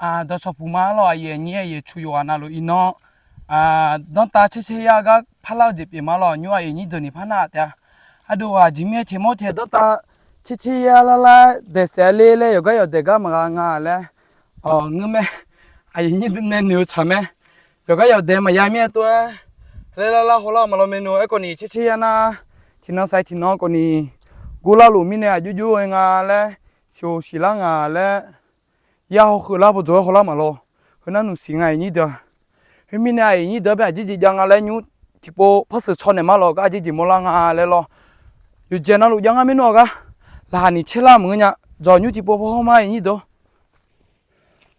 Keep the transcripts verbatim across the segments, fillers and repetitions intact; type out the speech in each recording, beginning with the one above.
Dawqcawq puq ma lawq, aqyuif aqnyir aqyuif cuq yawqghaq navluf iqnan danrtav caer caer yar gar parlar-eu jeq pyeuf ma lawq. Nymr aqyuif nyir deuq ni par nar-aq taef-a. Ardov ghaq aqjeq mirnae taeq mawr taeq danrtav caer caer yar lar lar daeq saef-a ler laer yawqgar yawqdaeq gar maqgha nga laer ngeur mae. Aqyuif nyir deuq nae noeq-eu tsaq mae. Yawqgar yawqdaeq maqya mir-aer tov-aer laer lar lar haw lar ma lawr maernmr. Aerkhawf ni caer caer yar nar tiqnan saiq tiqnan khawf ni gor larluf mirnae aqjox jox-aer nga laer siqoq siqlar nga laer yar haw kheuf lar pawdzaw-aer haw lar ma lawr. Heu nar nuisiq nga aqyuif nyir deuq-a. Khoermirnae aqyuif nyir deuq-anr bae aqjeq jeq jav nga laer nymr tiqpov par sheuq caw naeq ma lawq gar aqjeq jeq mawrlar nga laer lawr. Yawqjeq navluf jav ngar maernmr-aq gar laqkhaq ni caer lar maqngeur nya. Dzawq nymr tiqpov par hawr ma aqyuif nyir deuq.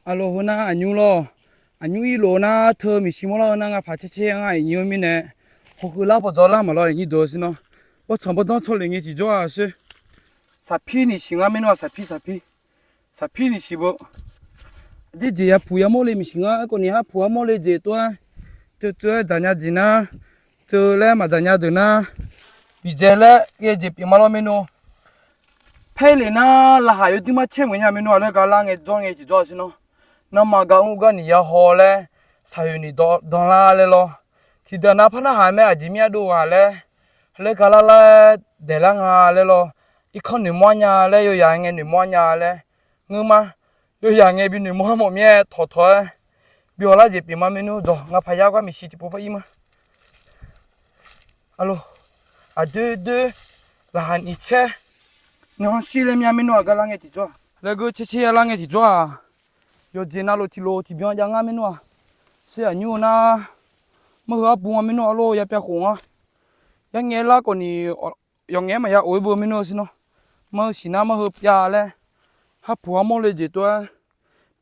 Aqloq heu nar aqnymr lawr. Aqnymr irlof nar teu miqshi mawrlar-eu nar ngaq paq caer caer yar ngar aqyuif nyir-eu mirnae haw kheuf lar pawdzaw lar ma lawr aqyuif nyir deuq-eu sir nawr. Bawrtsanq bawrdanr tsawrlef ngae tiqjawr-aq sher. Saqpir ni siq ngar maernmr-aq saqpir saqpir. Saqpir ni siq beu. Aqjeq jeq yapuq yamawr le maqsiq ngar. Aerkhawf ni harpuq armawr le jeq tov-aer teuv teuv-aer dzaqnya jeq nar, teuv laer maqdzaqnya deuq nar, bidzae laer ghae jeq pyeuf ma lawr maernmr. Paerlef nar laqkhaq yawduir mar caer meuq nya maernmr-aq laer gar lar ngae jawr ngae tiqjawr-aq sir nawr. Nanrma gar mr gar ni ya haw laer saqyoeq ni danlar laer lawr. Tiqdeuq nav par narhaq mae aqjeq mir ardov ghaq laer, laer gar lar laer daeq lar nga laer lawr. Irkanr noeqmawr nya laer yawyaq ngae noeqmawr nya laer ngeur ma. Yawyaq ngae bi noeqmawr-aer mawf mir-aer tawqtawq-aer bi hawlar jeq pyeuf ma maernmr. Dzawq ngaq paq yar gar miqshi tiqpov par ir ma. Aqloq, aqdoer doer laqkhaq ni caer nan shir laer mya maernmr-aq gar lar ngae tiqjawr-aq laer geur caer caer yar lar ngae tiqjawr-aq, yawqjeq navluf tiqlof tiqbyan jav ngar maernmr-aq. Sher aqnymr-eu nar, marheu arbu nga maernmr-aq lor ya pyav khof ngar. Yarngae lar khawf ni yawqngaef-aer maqya of-aer beu maernmr-eu sir nawr. Marheu siq nar marheu pyav laer harpuq armawr le jeq tov-aer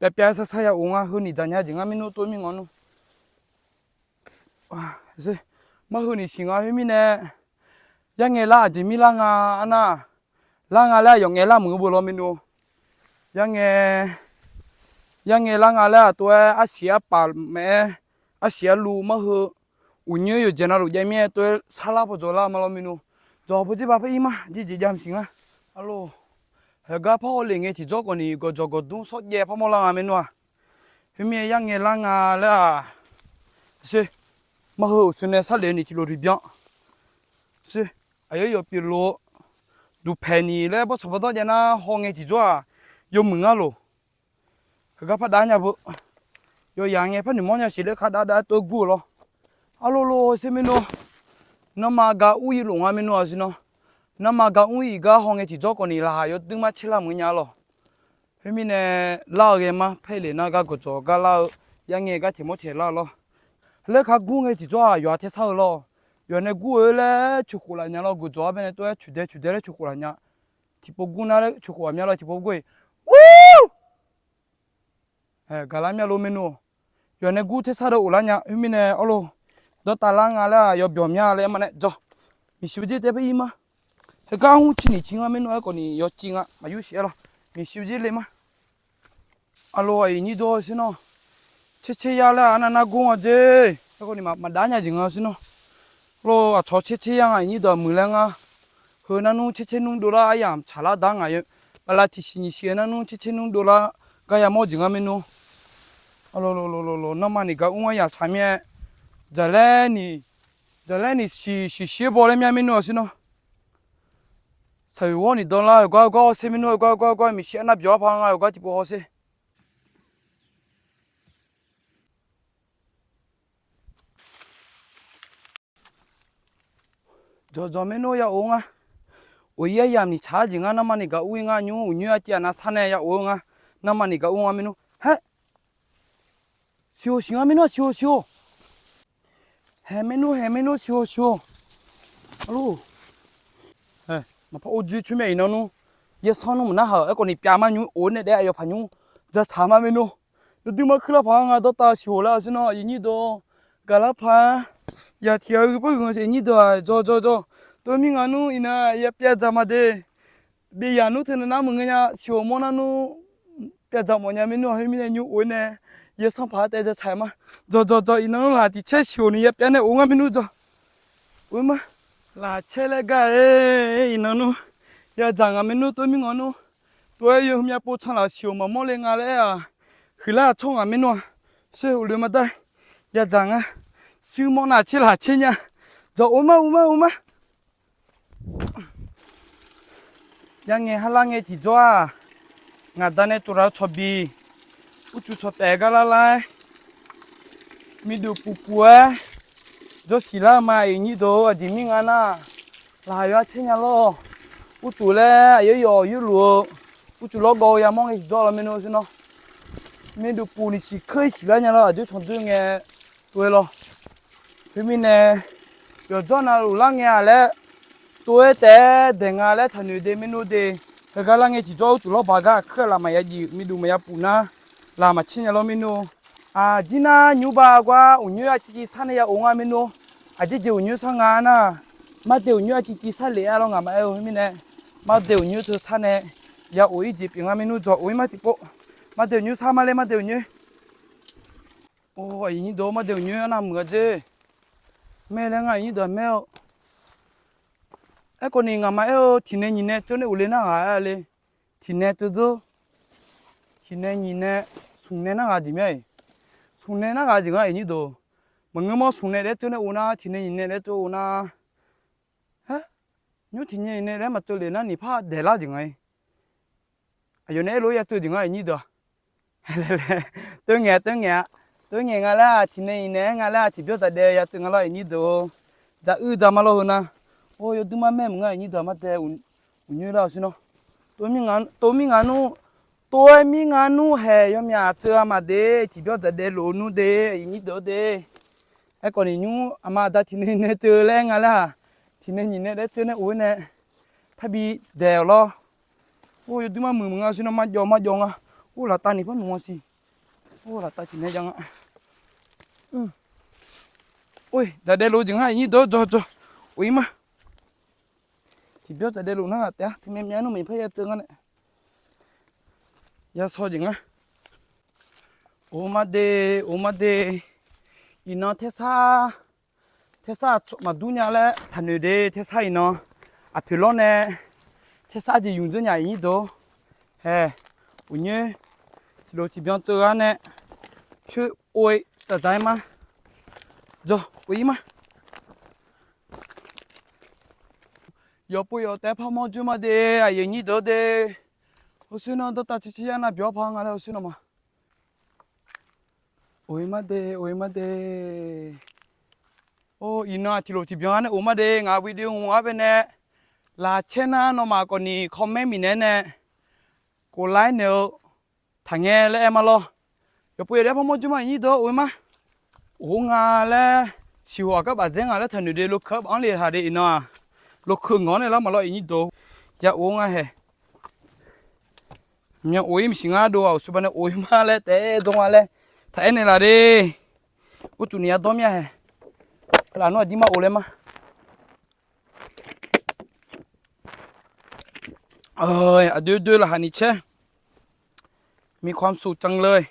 pyav pyav-aer sar sar ya of ngar heu ni dzaqnya jeq ngar maernmr tov mir ngar nmr. Marheu ni siq nga khoermirnae yarngae lar aqjeq mir lar nga arnar, lar nga laer yawqngaef lar meuq-eu beu lawr maernmr. Yarngae, yarngae lar nga laer-aq tov-aer arsiq arpaf maeq-aer arsiq arluv marheu uqnyoer yawqjeq navluf jav mir-aer tov-aer sarlar pawdzaw lar ma lawr maernmr. Dzawq bawjer ba par ir ma jeq jeq jav maqsiq ngar. Aqloq, heugar par hawlef ngae tiqjawr khawf ni gawqjawq gawqdmr shawrjaev par mawrlar nga maernmr-aq. Khoermirnae yarngae lar nga laer-aq, sher, marheu uqshoe nae sarlef ni tiqlof tiqbyan sher, aqyawf yawf pyeuf lof-eu duqpaeq ni laer bawrtsanq bawrdanr jav nar haw ngae tiqjawr-aq yawmuiq ngar loq. Heugar par dav nya beu. Yawyaq ngae par noeqmawr nya siq laer kar dav dav-aer tov-aer gur-eu lawr. Aqloq lof sher maernmr. Nanrma gar ur ir lof nga maernmr-aq sir nawr. Nanrma gar ur ir gar haw ngae tiqjawr khawf ni laqkhaq yawduir mar caer lar meuq nya lawr. Khoermirnae lar-eu ghae mar paerlef nar gar gawqjawq gar lar-eu, yarngae gar tiq mawr tiq lar lawr. Laer kar gur ngae tiqjawr-aq yawqha taer sar-eu lawr. Yawqha nae gur-eu laer coeqkhof laf nya lawr, gawqjawq-ar bae nae tov-aer coeqdae coeqdae laer coeqkhof laf nya. Tiqpov gur nar laer coeqkhof laf mya lawr, tiqpov gur-iq. Ur! Gaqlar mya lor maernmr-aq. Yawqha nae gur taer sar deuq of lar nya khoermirnae arloq, danrtav lar nga laer-aq yawbyawq mya laer ma nae dzawq. Miqshi bawjer taef par ir ma. Heugar mr civ ni civ ngar maernmr aerkhawf ni yawciv nga maqyur siq-aer lawr. Miqshi bawjer le ma. Aqloq aqyuif nyir deuq-eu sir nawr. Caer caer yar laer-aq arnav nar gor nga jer. Aerkhawf ni maqdav nya jeq nga sir nawr. Lof aqcawq caer caer yar nga aqyuif nyir deuq-aq muiqlaer ngar. Heu nar nmr caer caer nmr dovlar aryamq tsaqlar dar ngaq-eu. Bala tiqsiq nyiq siq-eu nar nmr caer caer nmr dovlar gar yamawr jeq ngar maernmr. Aqloq loq loq loq loq nanrma ni gar ur-aer yaq tsaq mir-aer. Jaqlaer ni, jaqlaer ni siq siq shir-aer baw laer mya maernmr-aq sir nawr. Saqyoeq ghawr ni danlar yawqgar yawqgar hawsher maernmr, yawqgar yawqgar yawqgar miqshi arnav byawq-ar par nga yawqgar tiqpov hawsher. Dzawqdzawq maernmr ya of nga. Of-ir aryamq ni tsaq-ar jeq ngar nanrma ni gar ur-ir ngar nymr uqnyoer arciv aqnav sar nae ya of-eu nga. Nanrma ni gar ur nga maernmr. Haer! Siqhoq siq ngar maernmr siqhoq siqhoq. Haeq maernmr haeq maernmr siqhoq siqhoq. Aqloq. Maqpar or dzoer coer mya iqnan nmr. Yaersanr nmr maqnar haq-euq aerkhawf ni pyav ma nymr of-aer nae daef aqyawf paq nymr dzaqtsaq ma maernmr. Yawdui mar kuir lar paq-ar nga dawrtav siqhoq laer-aq sir nawr aqyuif nyir deuq-or. Gaqlar paq-aer yaq tiq ghaq-eu par huiq nga siq nyir deuq-aq dzawq dzawq dzawq. Tov mir nga nmr iqnan ya pyav dzaq ma de. Byav yaq nmr teu nav nar maqngeur nya siqhoq mawr nar nmr. Pyav dzaq mawf nya maernmr-aq khoermirnae nymr of-aer nae yaersanr paq-aer taev dzaqtsaq ma. Dzawq dzawq dzawq iqnan nmr laq tiq caer siqhoq ni ya pyav nae of ngar maernmr dzawq. Of-aer ma. Laq caer laer gar-aer iqnan nmr. Yadzaq ngaq maernmr tov mir nga nmr. Tov-aer yawhuiq myav pov can laf siqhoq maqmawr le nga laer-aq. Kuiqlar tsawr ngaq maernmr-a. Sher uqloe maqdar. Yadzaq ngar. Shuir mawr nav tser laq tser nya. Dzawq uq mar uq mar uq mar. Yar ngae har lar ngae tiqjawr-aq, ngaq da nae tsov raq-eu cawqbiq, urcuf cawqtaef gar lar lar-aer, miqduq puq puq-aer jawr siq lar-eu ma. Iqnyir deuq-or, aqjeq mir nga nar, laqkhaq yawqha tser nya lawr. Urcuf laer aqyawf yawf yurluf-eu, urcuf lawrgawv-eu yamawr ngae tiqjawr lawr maernmr sher nawr. Miqduq puq ni siq keuv-ir siq lar nya lawr, aqjox candoer ngae tov-aer lawr. Khoermirnae, yawqjawr navluf lar ngae-aq laer, tov-aer taef-aer daeq nga laer taqnoeq de maernmr de. Heugar lar ngae tiqjawr urcuf lawrbaq gar aqkuir-aq laf maqya jif, miqduq maqya puq nar, laq maqtser nya lawr maernmr. Aqjir nar nymr ba gar uqnyoer arciv civ sar nae ya of nga maernmr. Aqjeq jeq uqnyoer sar nga nar, mardae uqnyoer arciv civ sar lef-a lawr ngaq maqaer-eu mirnae, mardae uqnyoer teu sar nae ya of-ir jeq pyeuf nga maernmr. Dzawq of-ir mar tiqpov. Mardae uqnyoer sar mar ler, mardae uqnyoer. Or, aqyuif nyir deuq-or, mardae uqnyoer arnav muiq-a jer. Maer laer ngar aqyuif nyir deuq-aq maer-eu. Aerkhawf ni ngaq maqaer-eu, tiqnae nyiq nae tsov nae of le nar ghaq-a le. Tiqnae tsov dzeur. Tiqnae nyiq nae, smq nae nar ghaq jeq mya-iq. Smq nae nar ghaq jeq ngar aqyuif nyir deuq. Maqngeur mawr smq nae daef tsov nae of nar, tiqnae nyiq nae daef tsov of nar, nymr tiqnae nyiq nae daef maqtsov lef nar, nyiq par daeq lar jeq nga-ir. Aqyawf nae aerlof-aer ya tsov jeq ngar aqyuif nyir deuq-aq. Tov ngaeq-a, tov ngaeq-a. Tov ngaeq nga laer-aq, tiqnae nyiq nae-aer nga laer-aq, tiqbyan dzaqdaev ya tsov nga lawr aqyuif nyir deuq-or. Dzaq uir dzaq ma lawr heu nar. Or, yawduir mar maer meuq ngar aqyuif nyir deuq-aq, mardae uqnyoer lar-awq sher nawr. Tov mir nga nmr, tov-aer mir nga nmr haeq yawmyaq tsov-a maqde, tiqbyan dzaqdaev lof nmr de, aqyuif nyir deuq-or de. Aerkhawf ni nymr aqma aqda tiqnae nyiq nae tsov laer nga laer-aq, tiqnae nyiq nae daef tsov nae of-aer nae, parbi daeq-awq lawr. Or, yawduir mar muiq meuq nga sher nawr, marjawv marjawv nga. Or, laftav ni par muiq nga siq. Or, laftav tiqnae jav nga. Or, dzaqdaev lof jeq ngar aqyuif nyir deuq-or, dzaw dzaw. Of-ir mar. Tiqbyan dzaqdaev lof nar ghaq taef-a, teumae myav nmr maqnyir par ya tsov ngar nae. Ya shaw jeq ngar. Or mar de, or mar de. Iqnan tersar, tersar maqdur nya laer taqnoeq de, tersar iqnan. Aqpoeq lawr nae tersar jeq ymq dzeur nya aqyuif nyir deuq-or. Haeq, uqnyoer tiqlof tiqbyan tsov gar nae coer ov-ir dzaqdzaq-aer mar. Dzaw of-ir mar. Yawqpov yawq taef-aer parmawr jur mar de, aqyuif nyir deuq-or de. Hawsher nawr dawrtav caer caer yar nar byawq par nga laer hawsher nawq ma. Of-ir mar de, of-ir mar de. Or, iqnan-aq tiqlof tiqbyan-a nae of mar de, ngaq video ngaq-anr bae nae laqcaer nar nawmaf khawf ni comment miqnaeq nae kov lar-aer naeq-eu taqngae laer aer ma lawr. Yawqpov yawq taef-aer parmawr jur mar aqyuif nyir deuq-or, of-ir mar. Of nga laer, siqhoq aqgar bafdzaer nga laer taqnoeq de, lokeuq-anr baf-anr le taq de iqnan-aq. Lokeuq ngaq-anr nae lar ma lawr aqyuif nyir deuq. Ya of nga haeq. Myan of-ir maqsiq ngar dov-aq, uqshoe baqnae of-ir mar laer taef-aer dzaw nga laer taq-aer naeq laf de. Urcuf ni yadawr mir-a haeq. Laf nar aqdir mar of laer mar. Aqdoer doer laqkhaq ni caer. มีความสุขจังเลย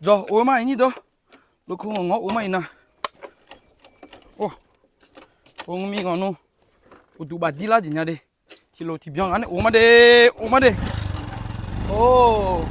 Dzaw of-eu mar aqyuif nyir deuq. Lokeuq ngaq ngaq of mar iqnan. Or, mir ngaq nmr. Uqduq bafdir lar jeq nya de. Tiqlof tiqbyan ghaq nae of mar de, of mar de. Or,